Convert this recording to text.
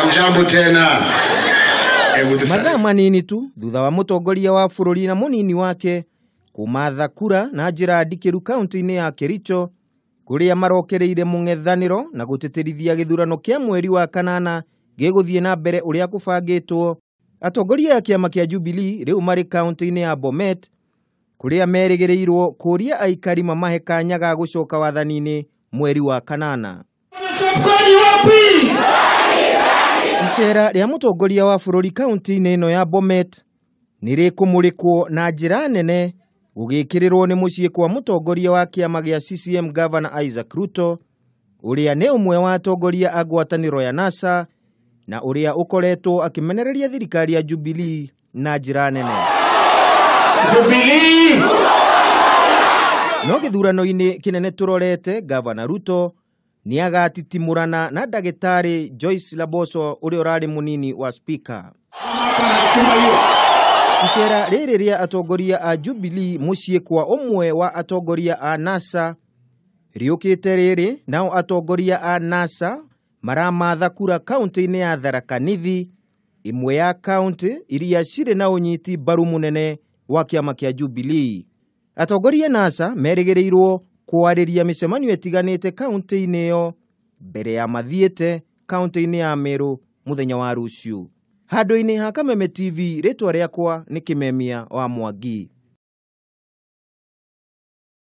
Hamjambo tena. Hebu tusa- Mathaa manini tu thutha wa mũtongoria wa bũrũri na mũnini wake kũmatha kura na njĩra ndikĩru kaunti-inĩ ya Kericho, kũrĩa marokereire mũng'ethanĩro na gũtĩtĩrithia gĩthurano kĩa mweri wa kanana gĩgũthiĩ na mbere ũrĩa kũbangĩtwo. Atongoria a kĩama kĩa Jubilee rĩu marĩ kaunti-inĩ ya Bomet, kũrĩa merĩgĩrĩirwo kũũria aikari mamahe kanya ga gũcoka wathani-inĩ mweri wa kanana. Icera rĩa mũtongoria wa bũrũri kaunti-inĩ ĩno ya Bomet nĩ rĩkũmũrĩkwo na njĩra nene gũgĩkĩrĩrwo nĩ mũciĩ kwa mũtongoria wa kĩama gĩa CCM, Governor Isaac Ruto, ũrĩa nĩ ũmwe wa atongoria a ngwatanĩro ya NASA na ũrĩa ũkoretwo akĩmenereria thirikari ya Jubilee na njĩra nene. Jubilee. No gĩthurano-inĩ kĩnene tũrorete, Gavana Ruto nĩ agatitimũrana na ndagĩtarĩ Joyce Laboso, ũrĩa ũrarĩ mũnini wa speaker. Icera rĩrĩ rĩa atongoria a Jubilee mũciĩ kwa ũmwe wa atongoria a NASA rĩũkĩte rĩrĩ nao atongoria a NASA maramatha kura kaunti-inĩ ya Tharaka Nithi, ĩmwe ya kaunti iria cirĩ na ũnyiti mbaru mũnene wa kĩama kĩa Jubilee. Atongoria NASA merĩgĩrĩirwo kwarĩria mĩcemanio ĩtiganĩte kaunti-inĩ ĩyo mbere ya mathiĩte kaunti-inĩ ya Meru mũthenya wa rũciũ. Handũ-inĩ ha Kameme TV, rĩtwa rĩakwa nĩ Kĩmemia wa Mwangi.